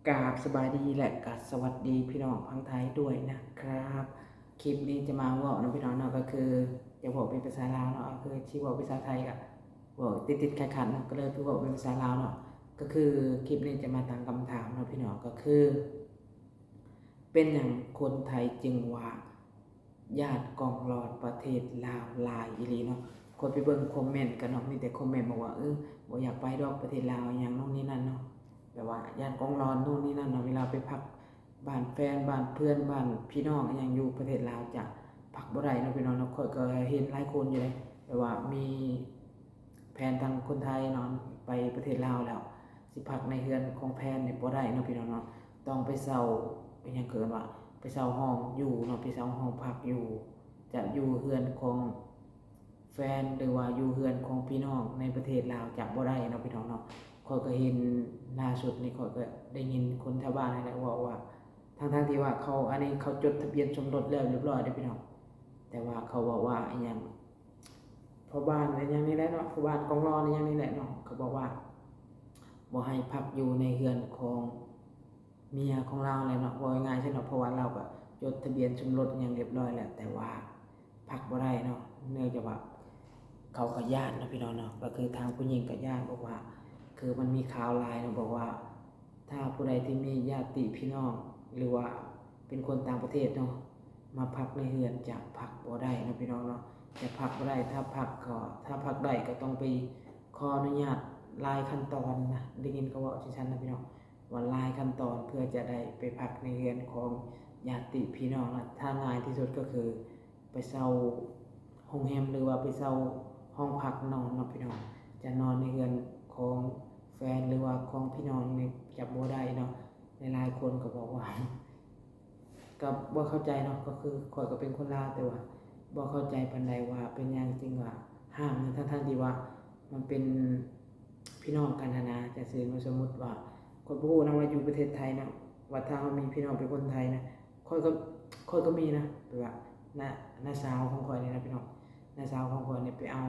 ກາບສະບາຍດີ ແລະ ກະສະຫວັດດີພີ່ນ້ອງຝັ່ງໄທດ້ວຍນະຄັບ. ຄລິບນີ້ຈະມາເວົ້ານຳພີ່ນ້ອງເນາະ ກໍຄືຈະເວົ້າເປັນພາສາລາວເນາະ ກໍຄືຊິເວົ້າເປັນພາສາໄທກະເວົ້າຕິດໆຂັດໆເນາະ ກໍເລີຍເວົ້າເປັນພາສາລາວເນາະ. ກໍຄືຄລິບນີ້ຈະມາຕັ້ງຄຳຖາມເນາະພີ່ນ້ອງ ກໍຄື ເປັນຫຍັງຄົນໄທຈຶ່ງວ່າຢ້ານກ້ອງລອນປະເທດລາວຫຼາຍອີ່ຫຼີເນາະ? ຂ້ອຍໄປເບິ່ງຄອມເມັນກັນເນາະ ມີແຕ່ຄອມເມັນບອກວ່າ ເອີ ບໍ່ຢາກໄປດອກປະເທດລາວ ຫຍັງໂນ່ນນີ້ນັ້ນເນາະ ແບບວ່າຢ້ານກ້ອງລອນໂນ່ນນີ້ນັ້ນເນາະ. ເວລາໄປພັກ ບ້ານແຟນ ບ້ານເພື່ອນ ບ້ານພີ່ນ້ອງອີ່ຫຍັງຢູ່ປະເທດລາວ ຈະພັກບໍ່ໄດ້ເນາະພີ່ນ້ອງເນາະ. ຂ້ອຍກໍເຫັນຫຼາຍຄົນຢູ່ເດ້ ແບບວ່າມີແຟນທາງຄົນໄທເນາະ ໄປປະເທດລາວແລ້ວ ຊິພັກໃນເຮືອນຂອງແຟນນີ້ບໍ່ໄດ້ເນາະພີ່ນ້ອງເນາະ ຕ້ອງໄປເຊົ່າ ອີ່ຫຍັງເອີ້ນວ່າ ໄປເຊົ່າຫ້ອງຢູ່ເນາະ ໄປເຊົ່າຫ້ອງພັກຢູ່ ຈະຢູ່ເຮືອນຂອງ ແຟນ ຫຼືວ່າຢູ່ເຮືອນຂອງພີ່ນ້ອງໃນປະເທດລາວຈະບໍ່ໄດ້ເນາະພີ່ນ້ອງເນາະ. ຂ້ອຍກໍເຫັນລ່າສຸດນີ້ ຂ້ອຍກໍໄດ້ຍິນຄົນແຖວບ້ານນີ້ແຫຼະເວົ້າວ່າ ທັງໆທີ່ວ່າເຂົາ ອັນນີ້ເຂົາຈົດທະບຽນສົມລົດແລ້ວຮຽບຮ້ອຍເດ້ພີ່ນ້ອງ ແຕ່ວ່າເຂົາເວົ້າວ່າອີ່ຫຍັງ ພໍ່ບ້ານອີ່ຫຍັງນີ້ແຫຼະເນາະ ພໍ່ບ້ານກອງຫຼອນອີ່ຫຍັງນີ້ແຫຼະເນາະ ເຂົາບອກວ່າບໍ່ໃຫ້ພັກຢູ່ໃນເຮືອນຂອງ ເມຍຂອງລາວແຫຼະເນາະ ເວົ້າງ່າຍໆຊັ້ນເນາະ ເພາະວ່າລາວກໍຈົດທະບຽນສົມລົດຫຍັງຮຽບຮ້ອຍແລ້ວ ແຕ່ວ່າພັກບໍ່ໄດ້ເນາະ ເນື່ອງຈາກວ່າເຂົາກໍຢ້ານເນາະພີ່ນ້ອງເນາະ. ກໍຄືທາງຜູ້ຍິງກໍຢ້ານ ບອກວ່າ ຄືມັນມີຂ່າວຫຼາຍເນາະ ບອກວ່າ ຖ້າຜູ້ໃດທີ່ມີຍາດຕິພີ່ນ້ອງ ຫຼືວ່າເປັນຄົນຕ່າງປະເທດເນາະ ມາພັກໃນເຮືອນຈະພັກບໍ່ໄດ້ເນາະພີ່ນ້ອງເນາະ ຈະພັກບໍ່ໄດ້. ຖ້າພັກກໍ ຖ້າພັກໄດ້ກໍຕ້ອງໄປຂໍອະນຸຍາດຫຼາຍຂັ້ນຕອນນະ ໄດ້ຍິນເຂົາເວົ້າຈັ່ງຊັ້ນນະພີ່ນ້ອງ. ວ່າຫຼາຍຂັ້ນຕອນເພື່ອຈະໄດ້ໄປພັກໃນເຮືອນຂອງຍາດຕິພີ່ນ້ອງນະ. ຖ້າງ່າຍທີ່ສຸດກໍຄືໄປເຊົ່າໂຮງແຮມ ຫຼືວ່າໄປເຊົ່າຫ້ອງພັກນອນເນາະພີ່ນ້ອງ. ຈະນອນໃນເຮືອນຂອງແຟນ ຫຼືວ່າຂອງພີ່ນ້ອງນີ້ຈະບໍ່ໄດ້ເນາະ. ຫຼາຍໆຄົນກໍບອກວ່າ ກໍບໍ່ເຂົ້າໃຈເນາະ ກໍຄືຂ້ອຍກໍເປັນຄົນລາວ ແຕ່ວ່າບໍ່ເຂົ້າໃຈປານໃດວ່າເປັນຫຍັງຈຶ່ງວ່າຫ້າມນະ ທັງໆທີ່ວ່າມັນເປັນພີ່ນ້ອງກັນຫັ້ນນະ. ຈັ່ງຊີ້ ສົມມຸດວ່າ ຂ້ອຍບໍ່ຮູ້ນຳວ່າຢູ່ປະເທດໄທເນາະ ວ່າຖ້າເຮົາມີພີ່ນ້ອງເປັນຄົນໄທນະ ຂ້ອຍກໍ ຂ້ອຍກໍມີນະ ແບບວ່າ ນ້າ ນ້າສາວຂອງຂ້ອຍນີ້ນະພີ່ນ້ອງ ນ້າສາວຂອງຂ້ອຍນີ້ໄປເອົາ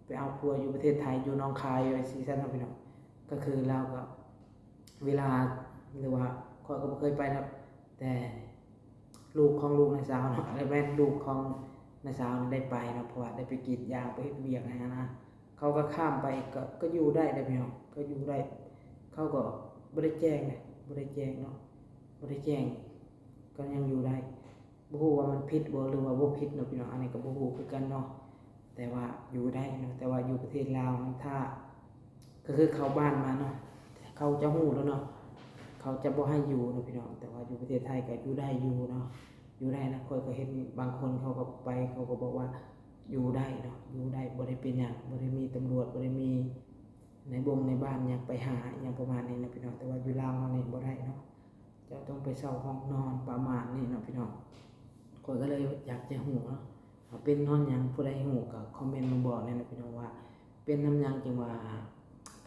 ໄປເອົາຜົວຢູ່ປະເທດໄທ ຢູ່ໜອງຄາຍ ວ່າຊີ້ຊັ້ນເນາະພີ່ນ້ອງ. ກໍຄືລາວກໍ ເວລາ ຫຼືວ່າ ຂ້ອຍກໍບໍ່ເຄີຍໄປນຳ ແຕ່ລູກຂອງລູກນ້າສາວເນາະ ແລະ ແມ່ນລູກຂອງນ້າສາວນັ້ນໄດ້ໄປເນາະ ເພາະວ່າໄດ້ໄປກຣີດຢາງ ໄປເຮັດວຽກຫັ້ນນະ. ເຂົາກໍຂ້າມໄປ ກໍ ກໍຢູ່ໄດ້ເດ້ພີ່ນ້ອງ ກໍຢູ່ໄດ້. ເຂົາກໍບໍ່ໄດ້ແຈ້ງເດ້ ບໍ່ໄດ້ແຈ້ງເນາະ ບໍ່ໄດ້ແຈ້ງ ກໍຍັງຢູ່ໄດ້. ບໍ່ຮູ້ວ່າມັນຜິດບໍ່ ຫຼືວ່າບໍ່ຜິດເນາະພີ່ນ້ອງ ອັນນີ້ກໍບໍ່ຮູ້ຄືກັນເນາະ. ແຕ່ວ່າຢູ່ໄດ້ເນາະ ແຕ່ວ່າຢູ່ປະເທດລາວຫັ້ນ ຖ້າ ກໍຄືເຂົ້າບ້ານມາເນາະ ເຂົາຈະຮູ້ແລ້ວເນາະ ເຂົາຈະບໍ່ໃຫ້ຢູ່ເນາະພີ່ນ້ອງ. ແຕ່ວ່າຢູ່ປະເທດໄທກໍຢູ່ໄດ້ຢູ່ເນາະ ຢູ່ໄດ້ນະ. ຂ້ອຍກໍເຫັນບາງຄົນເຂົາກໍໄປ ເຂົາກໍບອກວ່າຢູ່ໄດ້ເນາະ ຢູ່ໄດ້ ບໍ່ໄດ້ເປັນຫຍັງ ບໍ່ໄດ້ມີຕຳຫຼວດ ບໍ່ໄດ້ມີນາຍບົງນາຍບ້ານຫຍັງໄປຫາ ອີ່ຫຍັງປະມານນີ້ເນາະພີ່ນ້ອງ. ແຕ່ວ່າຢູ່ລາວເຮົານີ້ບໍ່ໄດ້ເນາະ ເຈົ້າຕ້ອງໄປເຊົ່າຫ້ອງນອນປະມານນີ້ເນາະພີ່ນ້ອງ. ຂ້ອຍກໍເລີຍຢາກຈະຮູ້ເນາະ ວ່າເປັນຍ້ອນຫຍັງ? ຜູ້ໃດຮູ້ກໍຄອມເມັນມາບອກແດ່ເນາະພີ່ນ້ອງ ວ່າເປັນນຳຫຍັງຈຶ່ງວ່າ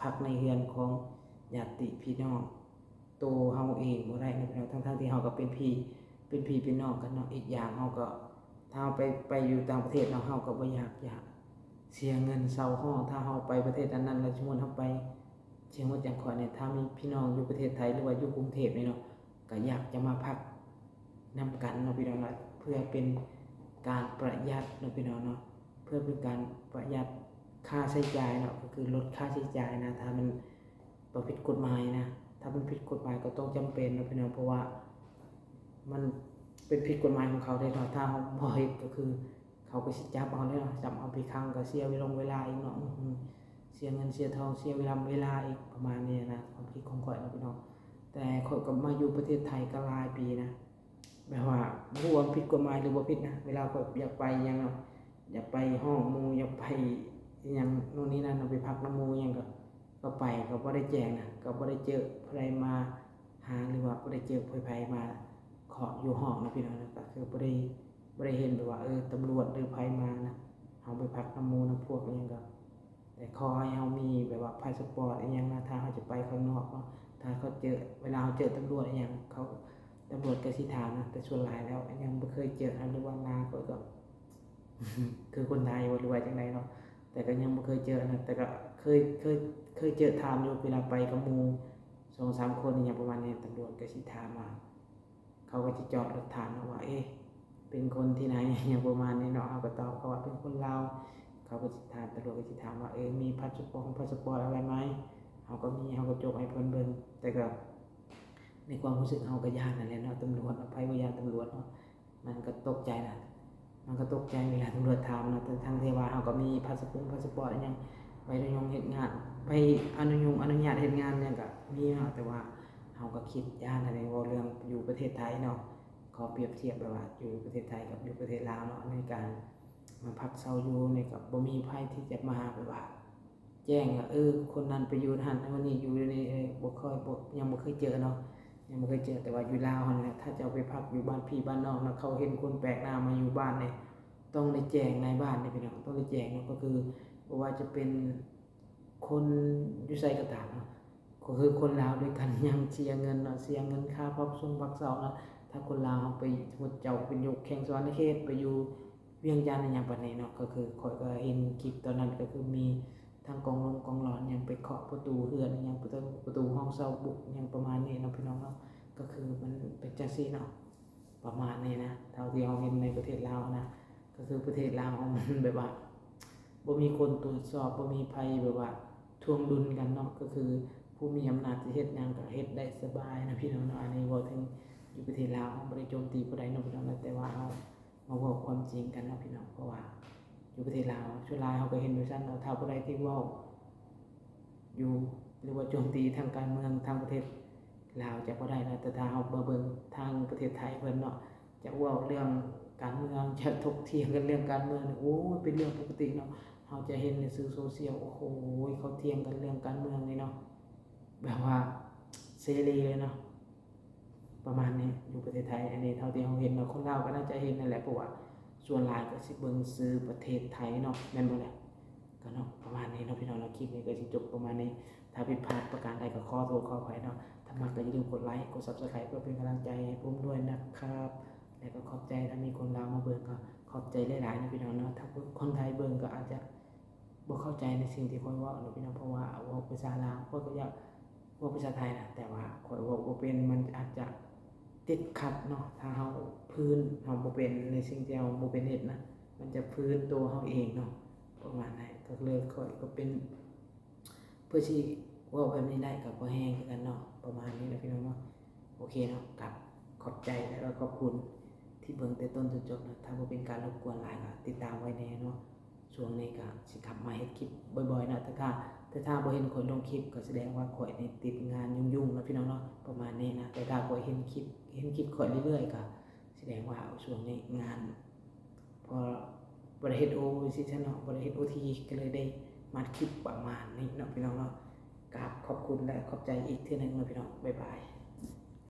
ພັກໃນເຮືອນຂອງຍາດຕິພີ່ນ້ອງໂຕເຮົາເອງບໍ່ໄດ້ເນາະພີ່ນ້ອງ ທັງໆທີ່ເຮົາກໍເປັນພີ່ ເປັນພີ່ເປັນນ້ອງກັນເນາະ. ອີກຢ່າງເຮົາກໍ ຖ້າເຮົາໄປ ໄປຢູ່ຕ່າງປະເທດເນາະ ເຮົາກໍບໍ່ຢາກຈະເສຍເງິນເຊົ່າຫ້ອງ. ຖ້າເຮົາໄປປະເທດອັນນັ້ນ ແລ້ວສົມມຸດເຮົາໄປ ເຊັ່ນວ່າຈັ່ງຂ້ອຍນີ້ ຖ້າມີພີ່ນ້ອງຢູ່ປະເທດໄທ ຫຼືວ່າຢູ່ກຸງເທບນີ້ເນາະ ກໍຢາກຈະມາພັກນຳກັນເນາະພີ່ນ້ອງເນາະ ເພື່ອເປັນການປະຢັດເນາະພີ່ນ້ອງເນາະ ເພື່ອເປັນການປະຢັດຄ່າໃຊ້ຈ່າຍເນາະ ກໍຄືລົດຄ່າໃຊ້ຈ່າຍນະ ຖ້າມັນບໍ່ຜິດກົດໝາຍນະ. ຖ້າມັນຜິດກົດໝາຍກໍຕ້ອງຈຳເປັນເນາະພີ່ນ້ອງ ເພາະວ່າມັນເປັນຜິດກົດໝາຍຂອງເຂົາເດ້ເນາະ ຖ້າເຮົາບໍ່ເຮັດກໍຄື ເຂົາກໍຊິຈັບເຮົາແລ້ວເນາະ ຈັບເຮົາໄປຂັງ ກໍເສຍເວລາເວລາອີກເນາະ ອື ເສຍເງິນເສຍທອງ ເສຍເວລາເວລາອີກ ປະມານນີ້ນະ ຄວາມຄິດຂອງຂ້ອຍເນາະພີ່ນ້ອງ. ແຕ່ຂ້ອຍກໍມາຢູ່ປະເທດໄທກໍຫຼາຍປີນະ ແບບວ່າບໍ່ຮູ້ວ່າມັນຜິດກົດໝາຍ ຫຼືບໍ່ຜິດນະ ເວລາຂ້ອຍຢາກໄປຫຍັງເນາະ ຢາກໄປຫ້ອງໝູ່ ຢາກໄປອີ່ຫຍັງໂນ່ນນີ້ນັ້ນເນາະ ໄປພັກນຳໝູ່ຫຍັງກໍ ກໍໄປ ກໍບໍ່ໄດ້ແຈ້ງນະ ກໍບໍ່ໄດ້ເຈີຜູ້ໃດມາຫາ ຫຼືວ່າບໍ່ໄດ້ເຈີໃຜໆມາເຄາະຢູ່ຫ້ອງນະພີ່ນ້ອງນະ ກໍຄືບໍ່ໄດ້ ບໍ່ໄດ້ເຫັນແບບວ່າ ເອີ ຕຳຫຼວດ ຫຼື ໃຜມານະ ເຮົາໄປພັກນຳໝູ່ນຳພວກອີ່ຫຍັງກໍ ແຕ່ຂໍໃຫ້ເຮົາມີແບບວ່າພາສະປອດອີ່ຫຍັງນະ ຖ້າເຮົາຈະໄປຂ້າງນອກເນາະ ຖ້າເຂົາເຈີ ເວລາເຮົາເຈີຕຳຫຼວດອີ່ຫຍັງ ເຂົາ ຕຳຫຼວດກໍຊິຖາມນະ ແຕ່ສ່ວນຫຼາຍແລ້ວຍັງບໍ່ເຄີຍເຈີນະ ຫຼືວ່າໜ້າຂ້ອຍກໍ ຄືຄົນໄທບໍ່ ຫຼືວ່າຈັ່ງໃດເນາະ ແຕ່ກໍຍັງບໍ່ເຄີຍເຈີນະ ແຕ່ກໍເຄີຍ ເຄີຍ ເຄີຍເຈີຖາມຢູ່ ເວລາໄປກັບໝູ່ ສອງສາມຄົນ ອີ່ຫຍັງປະມານນີ້ ຕຳຫຼວດກໍຊິຖາມວ່າ ເຂົາກໍຊິຈອດລົດຖາມເນາະວ່າ ເອະ ເປັນຄົນທີ່ໃດ ຫຍັງປະມານນີ້ເນາະ. ເຮົາກໍຕອບເຂົາວ່າເປັນຄົນລາວ ເຂົາກໍຊິຖາມ ຕຳຫຼວດກໍຊິຖາມວ່າ ເອີ ມີພາສປອງພາສປອດອະໄລໄໝ? ເຮົາກໍມີ ເຮົາກໍຈົກໃຫ້ເພິ່ນເບິ່ງ ແຕ່ກໍໃນຄວາມຮູ້ສຶກເຮົາກໍຢ້ານນັ້ນແຫຼະເນາະ ຕຳຫຼວດເນາະ ໃຜບໍ່ຢ້ານຕຳຫຼວດເນາະ. ມັນກໍຕົກໃຈນະ ມັນກໍຕົກໃຈເວລາຕຳຫຼວດຖາມເນາະ ແຕ່ທັງທີ່ວ່າເຮົາກໍມີພາສະປົງພາສະປອດອີ່ຫຍັງ ໃບອະນຸຍາດເຮັດງານ ໃບອະນຸຍາດເຮັດງານຫຍັງກໍມີເນາະ ແຕ່ວ່າເຮົາກໍຄິດຢ້ານ ອັນນີ້ເວົ້າເລື່ອງຢູ່ປະເທດໄທເນາະ ຂໍປຽບທຽບແບບວ່າຢູ່ປະເທດໄທກັບຢູ່ປະເທດລາວເນາະ ໃນການມາພັກເຊົາຢູ່ນີ້ກໍບໍ່ມີໃຜທີ່ຈະມາແບບວ່າ ແຈ້ງວ່າ ເອີ ຄົນນັ້ນໄປຢູ່ຫັ້ນ ຄົນນີ້ຢູ່ນີ້ ເອີ ບໍ່ຄ່ອຍ ບໍ່ ຍັງບໍ່ເຄີຍເຈີເນາະ ຍັງບໍ່ເຄີຍເຈີ. ແຕ່ວ່າຢູ່ລາວຫັ້ນນະ ຖ້າເຈົ້າໄປພັກຢູ່ບ້ານພີ່ບ້ານນ້ອງນະ ເຂົາເຫັນຄົນແປກໜ້າມາຢູ່ບ້ານນີ້ ຕ້ອງໄດ້ແຈ້ງນາຍບ້ານເດ້ພີ່ນ້ອງ ຕ້ອງໄດ້ແຈ້ງເນາະ. ກໍຄືບໍ່ວ່າຈະເປັນຄົນຢູ່ໃສກໍຕາມເນາະ ກໍຄືຄົນລາວດ້ວຍກັນຍັງເສຍເງິນເນາະ ເສຍເງິນຄ່າພັກຊົງພັກເຊົາເນາະ. ຖ້າຄົນລາວເຮົາໄປ ສົມມຸດເຈົ້າໄປຢູ່ແຂວງສະຫວັນນະເຂດ ໄປຢູ່ ວຽງຈັນອີ່ຫຍັງປານນີ້ເນາະ ກໍຄືຂ້ອຍກໍເຫັນຄລິບຕອນນັ້ນ ກໍຄືມີທັງກອງລົງກອງຫຼອນຫຍັງໄປເຄາະປະຕູເຮືອນອີ່ຫຍັງ ປະຕູ ປະຕູຫ້ອງເຊົ່າບຸກຫຍັງປະມານນີ້ເນາະ ພີ່ນ້ອງເນາະ. ກໍຄືມັນເປັນຈັ່ງຊີ້ເນາະ ປະມານນີ້ນະ ເທົ່າທີ່ເຮົາເຫັນໃນປະເທດລາວນະ ກໍຄືປະເທດລາວເຮົາມັນແບບວ່າ ບໍ່ມີຄົນຕວດສອບ ບໍ່ມີໃຜແບບວ່າຖ່ວງດຸນກັນເນາະ ກໍຄືຜູ້ມີອຳນາດຊິເຮັດຫຍັງກໍເຮັດໄດ້ສະບາຍນະ ພີ່ນ້ອງເນາະ. ອັນນີ້ເວົ້າເຖິງຢູ່ປະເທດລາວ ເຮົາບໍ່ໄດ້ໂຈມຕີຜູ້ໃດເນາະ ພີ່ນ້ອງເນາະ ແຕ່ວ່າເຮົາ ມາເວົ້າຄວາມຈິງກັນເນາະ ພີ່ນ້ອງ ເພາະວ່າຢູ່ປະເທດລາວ ສ່ວນຫຼາຍເຮົາກໍເຫັນຢູ່ຊັ້ນເນາະ ຖ້າຜູ້ໃດທີ່ເວົ້າຢູ່ ຫຼືວ່າໂຈມຕີທາງການເມືອງທາງປະເທດລາວຈະບໍ່ໄດ້ນະ ແຕ່ຖ້າເຮົາມາເບິ່ງທາງປະເທດໄທເພິ່ນເນາະ ຈະເວົ້າເລື່ອງການເມືອງ ຈະຖົກຖຽງກັນເລື່ອງການເມືອງນີ້ ໂອ້ຍ ເປັນເລື່ອງປົກກະຕິເນາະ. ເຮົາຈະເຫັນໃນສື່ໂຊຊຽວ ໂອ້ໂຫ ເຂົາຖຽງກັນເລື່ອງການເມືອງນີ້ເນາະ ແບບວ່າເສລີເລີຍເນາະ ປະມານນີ້ ຢູ່ປະເທດໄທ. ອັນນີ້ເທົ່າທີ່ເຮົາເຫັນເນາະ ຄົນລາວກໍໜ້າຈະເຫັນນັ້ນແຫຼະ ເພາະວ່າສ່ວນຫຼາຍກໍຊິເບິ່ງສື່ປະເທດໄທເນາະ ແມ່ນບໍ່ລະ ກໍເນາະ ປະມານນີ້ເນາະ ພີ່ນ້ອງເນາະ. ຄລິບນີ້ກໍຊິຈົບປະມານນີ້ ຖ້າຜິດພາດປະການໃດກໍຂໍໂທດຂໍອະໄພເນາະ. ຖ້າມັກກໍຢ່າລືມກົດໄລ ກົດ Subscribe ເພື່ອເປັນກຳລັງໃຈໃຫ້ຜົມດ້ວຍນະຄັບ ແລະກໍຂອບໃຈ ຖ້າມີຄົນລາວມາເບິ່ງກໍຂອບໃຈຫຼາຍໆເນາະ ພີ່ນ້ອງເນາະ. ຖ້າຄົນໄທເບິ່ງກໍອາດຈະ ບໍ່ເຂົ້າໃຈໃນສິ່ງທີ່ຂ້ອຍເວົ້າເນາະ ພີ່ນ້ອງ ເພາະວ່າເວົ້າພາສາລາວ ຂ້ອຍກໍຢາກເວົ້າພາສາໄທນະ ແຕ່ວ່າຂ້ອຍເວົ້າບໍ່ເປັນ ມັນອາດຈະຕິດຂັດເນາະ. ຖ້າເຮົາຟື້ນ ເຮົາບໍ່ເປັນໃນສິ່ງທີ່ເຮົາບໍ່ເປັນເຮັດນະ ມັນຈະຟື້ນໂຕເຮົາເອງເນາະ ປະມານນັ້ນ. ກໍເລີຍຂ້ອຍກໍເປັນ ເພື່ອຊິເວົ້າແບບນີ້ໄດ້ກໍພໍແຮງຄືກັນເນາະ ປະມານນີ້ແຫຼະ ພີ່ນ້ອງເນາະ. ໂອເຄເນາະ ກໍຂອບໃຈ ແລະກໍຂອບຄຸນທີ່ເບິ່ງແຕ່ຕົ້ນຈົນຈົບເນາະ. ຖ້າບໍ່ເປັນການລົບກວນຫຼາຍກໍຕິດຕາມໄວ້ແດ່ເນາະ. ຊ່ວງນີ້ກໍຊິກັບມາເຮັດຄລິບບ່ອຍໆເນາະ ແຕ່ຖ້າ ແຕ່ຖ້າບໍ່ເຫັນຂ້ອຍລົງຄລິບ ກໍສະແດງວ່າຂ້ອຍນີ້ຕິດງານຫຍຸ້ງໆເນາະ ພີ່ນ້ອງເນາະ ປະມານນີ້ນະ. ແຕ່ຖ້າຂ້ອຍເຫັນຄລິບ ເຫັນຄລິບຂ້ອຍເລື້ອຍໆ ກໍສະແດງວ່າຊ່ວງນີ້ງານ ເພາະບໍ່ໄດ້ເຮັດໂອຊີຊັ້ນເນາະ ບໍ່ໄດ້ເຮັດໂອທີ ກໍເລີຍໄດ້ມາຄລິບປະມານນີ້ເນາະ ພີ່ນ້ອງເນາະ. ກາບຂອບຄຸນ ແລະຂອບໃຈອີກເທື່ອໜຶ່ງເນາະ ພີ່ນ້ອງ. ບາຍບາຍ.